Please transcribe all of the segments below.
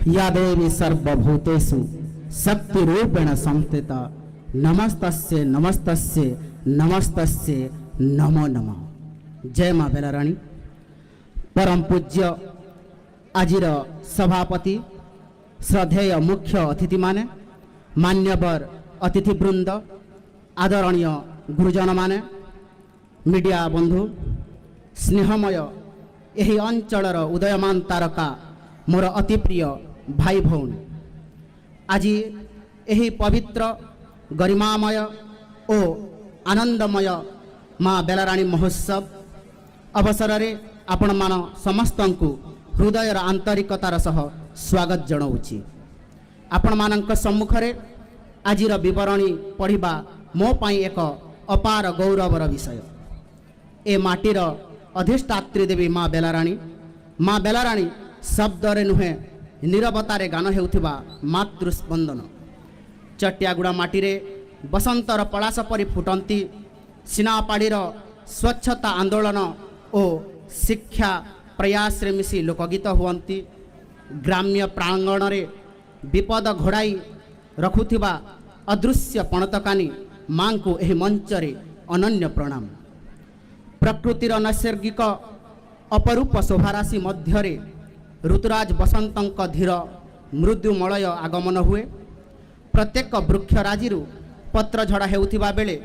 या देवी सर्वभूतेषु शक्तिरूपेण संस्थिता, नमस्तस्यै नमस्तस्यै नमस्तस्यै नमो नमः। ଜୟ ମା ବେଲାରାଣୀ। ପରମ ପୂଜ୍ୟ ଆଜିର ସଭାପତି, ଶ୍ରଦ୍ଧେୟ ମୁଖ୍ୟ ଅତିଥିମାନେ, ମାନ୍ୟବର ଅତିଥିବୃନ୍ଦ, ଆଦରଣୀୟ ଗୁରୁଜନମାନେ, ମିଡ଼ିଆ ବନ୍ଧୁ, ସ୍ନେହମୟ ଏହି ଅଞ୍ଚଳର ଉଦୟମାନ ତାରକା ମୋର ଅତି ପ୍ରିୟ ଭାଇ ଭଉଣୀ, ଆଜି ଏହି ପବିତ୍ର, ଗରିମାମୟ ଓ ଆନନ୍ଦମୟ ମା ବେଲାରାଣୀ ମହୋତ୍ସବ ଅବସରରେ ଆପଣମାନ ସମସ୍ତଙ୍କୁ ହୃଦୟର ଆନ୍ତରିକତାର ସହ ସ୍ୱାଗତ ଜଣାଉଛି। ଆପଣମାନଙ୍କ ସମ୍ମୁଖରେ ଆଜିର ବିବରଣୀ ପଢ଼ିବା ମୋ ପାଇଁ ଏକ ଅପାର ଗୌରବର ବିଷୟ। ଏ ମାଟିର ଅଧିଷ୍ଠାତ୍ରୀ ଦେବୀ ମା ବେଲାରାଣୀ। ମା ବେଲାରାଣୀ ଶବ୍ଦରେ ନୁହେଁ, ନିରବତାରେ ଗାନ ହେଉଥିବା ମାତୃସ୍ପନ୍ଦନ। ଚଟିଆଗୁଡ଼ା ମାଟିରେ ବସନ୍ତର ପଳାଶ ପରି ଫୁଟନ୍ତି। ସିନାପାଡ଼ିର ସ୍ୱଚ୍ଛତା ଆନ୍ଦୋଳନ ଓ ଶିକ୍ଷା ପ୍ରୟାସରେ ମିଶି ଲୋକଗୀତ ହୁଅନ୍ତି। ଗ୍ରାମ୍ୟ ପ୍ରାଙ୍ଗଣରେ ବିପଦ ଘୋଡ଼ାଇ ରଖୁଥିବା ଅଦୃଶ୍ୟ ପଣତକାନି ମାଙ୍କୁ ଏହି ମଞ୍ଚରେ ଅନନ୍ୟ ପ୍ରଣାମ। ପ୍ରକୃତିର ନୈସର୍ଗିକ ଅପରୂପ ଶୋଭାରାଶି ମଧ୍ୟରେ ଋତୁରାଜ ବସନ୍ତଙ୍କ ଧୀର ମୃଦୁମଳୟ ଆଗମନ ହୁଏ। ପ୍ରତ୍ୟେକ ବୃକ୍ଷରାଜିରୁ ପତ୍ର ଝଡ଼ା ହେଉଥିବା ବେଳେ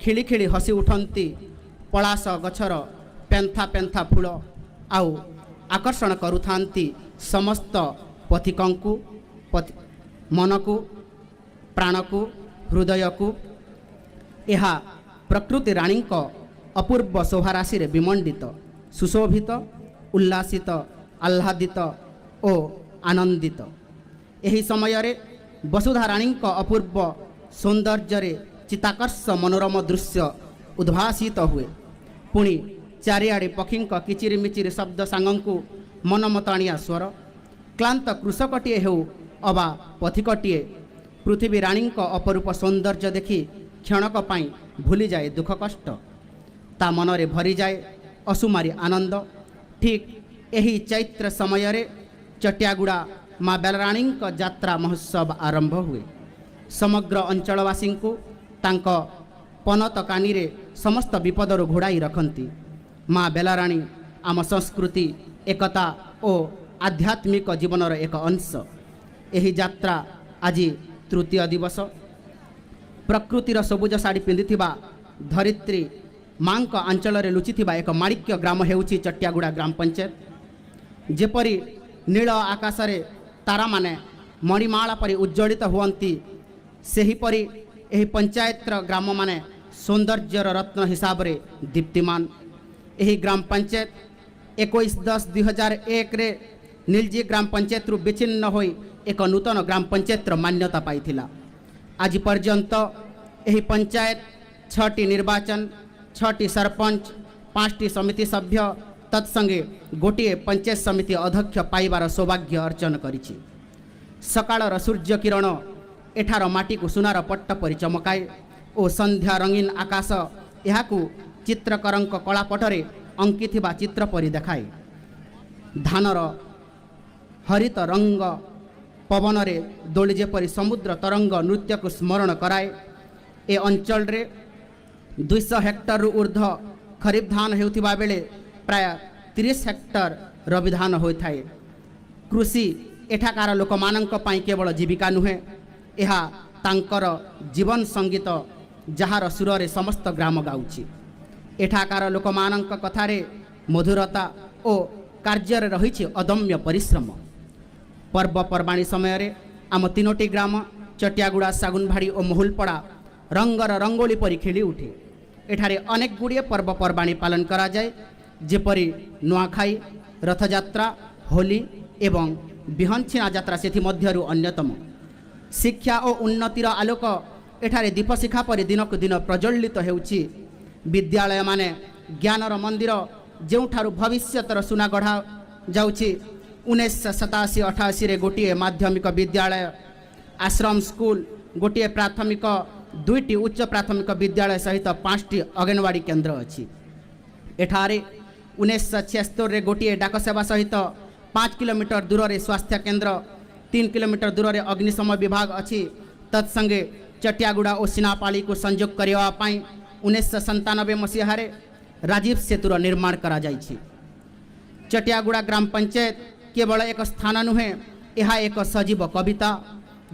ଖିଳି ଖିଳି ହସି ଉଠନ୍ତି ପଳାଶ ଗଛର ପେନ୍ଥା ପେନ୍ଥା ଫୁଲ ଆଉ ଆକର୍ଷଣ କରୁଥାନ୍ତି ସମସ୍ତ ପଥିକଙ୍କୁ, ମନକୁ, ପ୍ରାଣକୁ, ହୃଦୟକୁ। ଏହା ପ୍ରକୃତି ରାଣୀଙ୍କ ଅପୂର୍ବ ଶୋଭାରାଶିରେ ବିମଣ୍ଡିତ, ସୁଶୋଭିତ, ଉଲ୍ଲାସିତ, ଆହ୍ଲାଦିତ ଓ ଆନନ୍ଦିତ। ଏହି ସମୟରେ ବସୁଧା ରାଣୀଙ୍କ ଅପୂର୍ବ ସୌନ୍ଦର୍ଯ୍ୟରେ ଚିତ୍ତାକର୍ଷ ମନୋରମ ଦୃଶ୍ୟ ଉଦ୍ଭାସିତ ହୁଏ। ପୁଣି ଚାରିଆଡ଼େ ପକ୍ଷୀଙ୍କ କିଚିରିମିଚିରି ଶବ୍ଦ ସାଙ୍ଗକୁ ମନମତାଣିଆ ସ୍ୱର। କ୍ଳାନ୍ତ କୃଷକଟିଏ ହେଉ ଅବା ପଥିକଟିଏ, ପୃଥିବୀ ରାଣୀଙ୍କ ଅପରୂପ ସୌନ୍ଦର୍ଯ୍ୟ ଦେଖି କ୍ଷଣକ ପାଇଁ ଭୁଲିଯାଏ ଦୁଃଖ କଷ୍ଟ। ତା ମନରେ ଭରିଯାଏ ଅସୁମାରୀ ଆନନ୍ଦ। ଠିକ୍ ଏହି ଚୈତ୍ର ସମୟରେ ଚଟିଆଗୁଡ଼ା ମା ବେଲାରାଣୀଙ୍କ ଯାତ୍ରା ମହୋତ୍ସବ ଆରମ୍ଭ ହୁଏ। ସମଗ୍ର ଅଞ୍ଚଳବାସୀଙ୍କୁ ତାଙ୍କ ପନତ କାନିରେ ସମସ୍ତ ବିପଦରୁ ଘୋଡ଼ାଇ ରଖନ୍ତି। ମା ବେଲାରାଣୀ ଆମ ସଂସ୍କୃତି, ଏକତା ଓ ଆଧ୍ୟାତ୍ମିକ ଜୀବନର ଏକ ଅଂଶ। ଏହି ଯାତ୍ରା ଆଜି ତୃତୀୟ ଦିବସ। ପ୍ରକୃତିର ସବୁଜ ଶାଢ଼ୀ ପିନ୍ଧିଥିବା ଧରିତ୍ରୀ ମାଙ୍କ ଅଞ୍ଚଳରେ ଲୁଚିଥିବା ଏକ ମାଣିକ୍ୟ ଗ୍ରାମ ହେଉଛି ଚଟିଆଗୁଡ଼ା ଗ୍ରାମ ପଞ୍ଚାୟତ। ଯେପରି ନୀଳ ଆକାଶରେ ତାରାମାନେ ମଣିମାଳା ପରି ଉଜ୍ଜ୍ୱଳିତ ହୁଅନ୍ତି, ସେହିପରି ଏହି ପଞ୍ଚାୟତର ଗ୍ରାମମାନେ ସୌନ୍ଦର୍ଯ୍ୟର ରତ୍ନ ହିସାବରେ ଦୀପ୍ତିମାନ। ଏହି ଗ୍ରାମ ପଞ୍ଚାୟତ 21/10/2001ରେ ନିଲଜି ଗ୍ରାମ ପଞ୍ଚାୟତରୁ ବିଚ୍ଛିନ୍ନ ହୋଇ ଏକ ନୂତନ ଗ୍ରାମ ପଞ୍ଚାୟତର ମାନ୍ୟତା ପାଇଥିଲା। ଆଜି ପର୍ଯ୍ୟନ୍ତ ଏହି ପଞ୍ଚାୟତ ଛଅଟି ନିର୍ବାଚନ, ଛଅଟି ସରପଞ୍ଚ, ପାଞ୍ଚଟି ସମିତି ସଭ୍ୟ, ତତ୍ସଙ୍ଗେ ଗୋଟିଏ ପଞ୍ଚାୟତ ସମିତି ଅଧ୍ୟକ୍ଷ ପାଇବାର ସୌଭାଗ୍ୟ ଅର୍ଜନ କରିଛି। ସକାଳର ସୂର୍ଯ୍ୟ କିରଣ ଏଠାର ମାଟିକୁ ସୁନାର ପଟ୍ଟ ପରି ଚମକାଏ ଓ ସନ୍ଧ୍ୟା ରଙ୍ଗୀନ ଆକାଶ ଏହାକୁ ଚିତ୍ରକରଙ୍କ କଳାପଟରେ ଅଙ୍କିଥିବା ଚିତ୍ର ପରି ଦେଖାଏ। ଧାନର ହରିତ ରଙ୍ଗ ପବନରେ ଦୋଳି ଯେପରି ସମୁଦ୍ର ତରଙ୍ଗ ନୃତ୍ୟକୁ ସ୍ମରଣ କରାଏ। ଏ ଅଞ୍ଚଳରେ 200 ହେକ୍ଟରରୁ ଉର୍ଦ୍ଧ୍ୱ ଖରିଫ ଧାନ ହେଉଥିବା ବେଳେ ପ୍ରାୟ 30 ହେକ୍ଟର ରବି ଧାନ ହୋଇଥାଏ। କୃଷି ଏଠାକାର ଲୋକମାନଙ୍କ ପାଇଁ କେବଳ ଜୀବିକା ନୁହେଁ, ଏହା ତାଙ୍କର ଜୀବନ ସଙ୍ଗୀତ, ଯାହାର ସୁରରେ ସମସ୍ତ ଗ୍ରାମ ଗାଉଛି। ଏଠାକାର ଲୋକମାନଙ୍କ କଥାରେ ମଧୁରତା ଓ କାର୍ଯ୍ୟରେ ରହିଛି ଅଦମ୍ୟ ପରିଶ୍ରମ। ପର୍ବପର୍ବାଣୀ ସମୟରେ ଆମ ତିନୋଟି ଗ୍ରାମ ଚଟିଆଗୁଡ଼ା, ଶାଗୁନଭାଡ଼ି ଓ ମହୁଲପଡ଼ା ରଙ୍ଗର ରଙ୍ଗୋଲି ପରି ଖେଳି ଉଠେ। ଏଠାରେ ଅନେକ ଗୁଡ଼ିଏ ପର୍ବପର୍ବାଣୀ ପାଳନ କରାଯାଏ, ଯେପରି ନୂଆଖାଇ, ରଥଯାତ୍ରା, ହୋଲି ଏବଂ ବିହନଛିଣା ଯାତ୍ରା ସେଥିମଧ୍ୟରୁ ଅନ୍ୟତମ। ଶିକ୍ଷା ଓ ଉନ୍ନତିର ଆଲୋକ ଏଠାରେ ଦୀପଶିଖା ପରି ଦିନକୁ ଦିନ ପ୍ରଜ୍ୱଳିତ ହେଉଛି। ବିଦ୍ୟାଳୟମାନେ ଜ୍ଞାନର ମନ୍ଦିର, ଯେଉଁଠାରୁ ଭବିଷ୍ୟତର ସୁନା ଗଢ଼ା ଯାଉଛି। 1987-88ରେ ଗୋଟିଏ ମାଧ୍ୟମିକ ବିଦ୍ୟାଳୟ, ଆଶ୍ରମ ସ୍କୁଲ, ଗୋଟିଏ ପ୍ରାଥମିକ, ଦୁଇଟି ଉଚ୍ଚ ପ୍ରାଥମିକ ବିଦ୍ୟାଳୟ ସହିତ ପାଞ୍ଚଟି ଅଙ୍ଗନବାଡ଼ି କେନ୍ଦ୍ର ଅଛି। ଏଠାରେ 1976ରେ ଗୋଟିଏ ଡାକସେବା ସହିତ 5 କିଲୋମିଟର ଦୂରରେ ସ୍ୱାସ୍ଥ୍ୟ କେନ୍ଦ୍ର, 3 କିଲୋମିଟର ଦୂରରେ ଅଗ୍ନିଶମ ବିଭାଗ ଅଛି। ତତ୍ସଙ୍ଗେ ଚଟିଆଗୁଡ଼ା ଓ ସିନାପାଳିକୁ ସଂଯୋଗ କରିବା ପାଇଁ 1997 ମସିହାରେ ରାଜୀବ ସେତୁର ନିର୍ମାଣ କରାଯାଇଛି। ଚଟିଆଗୁଡ଼ା ଗ୍ରାମ ପଞ୍ଚାୟତ କେବଳ ଏକ ସ୍ଥାନ ନୁହେଁ, ଏହା ଏକ ସଜୀବ କବିତା,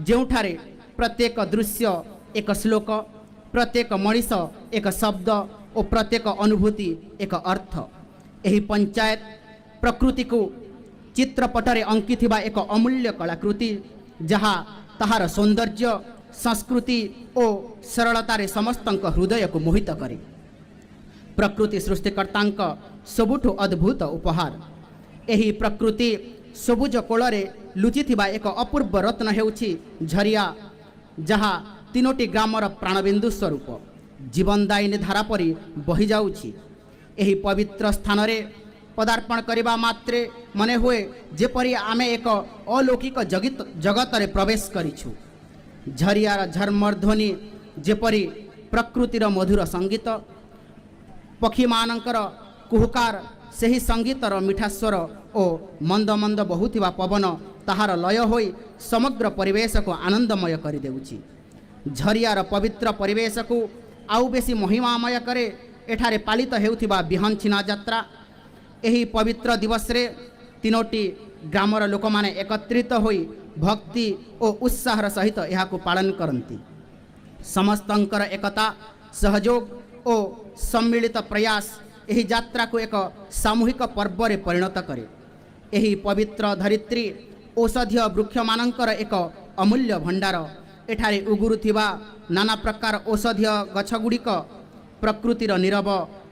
ଯେଉଁଠାରେ ପ୍ରତ୍ୟେକ ଦୃଶ୍ୟ ଏକ ଶ୍ଲୋକ, ପ୍ରତ୍ୟେକ ମଣିଷ ଏକ ଶବ୍ଦ ଓ ପ୍ରତ୍ୟେକ ଅନୁଭୂତି ଏକ ଅର୍ଥ। ଏହି ପଞ୍ଚାୟତ ପ୍ରକୃତିକୁ ଚିତ୍ରପଟରେ ଅଙ୍କିଥିବା ଏକ ଅମୂଲ୍ୟ କଳାକୃତି, ଯାହା ତାହାର ସୌନ୍ଦର୍ଯ୍ୟ, ସଂସ୍କୃତି ଓ ସରଳତାରେ ସମସ୍ତଙ୍କ ହୃଦୟକୁ ମୋହିତ କରେ। ପ୍ରକୃତି ସୃଷ୍ଟିକର୍ତ୍ତାଙ୍କ ସବୁଠୁ ଅଦ୍ଭୁତ ଉପହାର। ଏହି ପ୍ରକୃତି ସବୁଜ କୋଳରେ ଲୁଚିଥିବା ଏକ ଅପୂର୍ବ ରତ୍ନ ହେଉଛି ଝରିଆ, ଯାହା ତିନୋଟି ଗ୍ରାମର ପ୍ରାଣବିନ୍ଦୁ ସ୍ୱରୂପ ଜୀବନଦାୟିନୀ ଧାରା ପରି ବହିଯାଉଛି। ଏହି ପବିତ୍ର ସ୍ଥାନରେ ପଦାର୍ପଣ କରିବା ମାତ୍ରେ ମନେ ହୁଏ ଯେପରି ଆମେ ଏକ ଅଲୌକିକ ଜଗତରେ ପ୍ରବେଶ କରିଛୁ। ଝରିଆର ଝରମର ଧ୍ୱନି ଯେପରି ପ୍ରକୃତିର ମଧୁର ସଙ୍ଗୀତ। ପକ୍ଷୀମାନଙ୍କର କୁହୁକାର ସେହି ସଙ୍ଗୀତର ମିଠା ସ୍ୱର ଓ ମନ୍ଦ ମନ୍ଦ ବହୁଥିବା ପବନ ତାହାର ଲୟ ହୋଇ ସମଗ୍ର ପରିବେଶକୁ ଆନନ୍ଦମୟ କରିଦେଉଛି। ଝରିଆର ପବିତ୍ର ପରିବେଶକୁ ଆଉ ବେଶୀ ମହିମାମୟ କରେ ଏଠାରେ ପାଳିତ ହେଉଥିବା ବିହନଛିନା ଯାତ୍ରା। ଏହି ପବିତ୍ର ଦିବସରେ ତିନୋଟି ଗ୍ରାମର ଲୋକମାନେ ଏକତ୍ରିତ ହୋଇ ଭକ୍ତି ଓ ଉତ୍ସାହର ସହିତ ଏହାକୁ ପାଳନ କରନ୍ତି। ସମସ୍ତଙ୍କର ଏକତା, ସହଯୋଗ ଓ ସମ୍ମିଳିତ ପ୍ରୟାସ ଏହି ଯାତ୍ରାକୁ ଏକ ସାମୂହିକ ପର୍ବରେ ପରିଣତ କରେ। ଏହି ପବିତ୍ର ଧରିତ୍ରୀ ଔଷଧୀୟ ବୃକ୍ଷମାନଙ୍କର ଏକ ଅମୂଲ୍ୟ ଭଣ୍ଡାର। ଏଠାରେ ଉଗୁରୁଥିବା ନାନା ପ୍ରକାର ଔଷଧୀୟ ଗଛଗୁଡ଼ିକ ପ୍ରକୃତିର ନୀରବ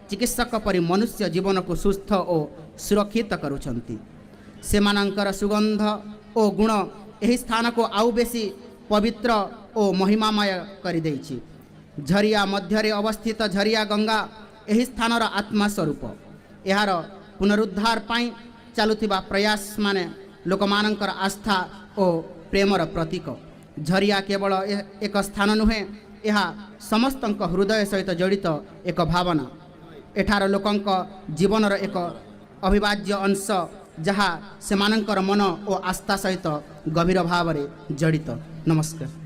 ଚିକିତ୍ସକ ପରି ମନୁଷ୍ୟ ଜୀବନକୁ ସୁସ୍ଥ ଓ ସୁରକ୍ଷିତ କରୁଛନ୍ତି। ସେମାନଙ୍କର ସୁଗନ୍ଧ ଓ ଗୁଣ ଏହି ସ୍ଥାନକୁ ଆଉ ବେଶୀ ପବିତ୍ର ଓ ମହିମାମୟ କରିଦେଇଛି। ଝରିଆ ମଧ୍ୟରେ ଅବସ୍ଥିତ ଝରିଆ ଗଙ୍ଗା ଏହି ସ୍ଥାନର ଆତ୍ମା ସ୍ୱରୂପ। ଏହାର ପୁନରୁଦ୍ଧାର ପାଇଁ ଚାଲୁଥିବା ପ୍ରୟାସ ମାନେ ଲୋକମାନଙ୍କର ଆସ୍ଥା ଓ ପ୍ରେମର ପ୍ରତୀକ। ଝରିଆ କେବଳ ଏକ ସ୍ଥାନ ନୁହେଁ, ଏହା ସମସ୍ତଙ୍କ ହୃଦୟ ସହିତ ଜଡ଼ିତ ଏକ ଭାବନା, ଏଠାର ଲୋକଙ୍କ ଜୀବନର ଏକ ଅବିଭାଜ୍ୟ ଅଂଶ, ଯାହା ସେମାନଙ୍କର ମନ ଓ ଆସ୍ଥା ସହିତ ଗଭୀର ଭାବରେ ଜଡ଼ିତ। ନମସ୍କାର।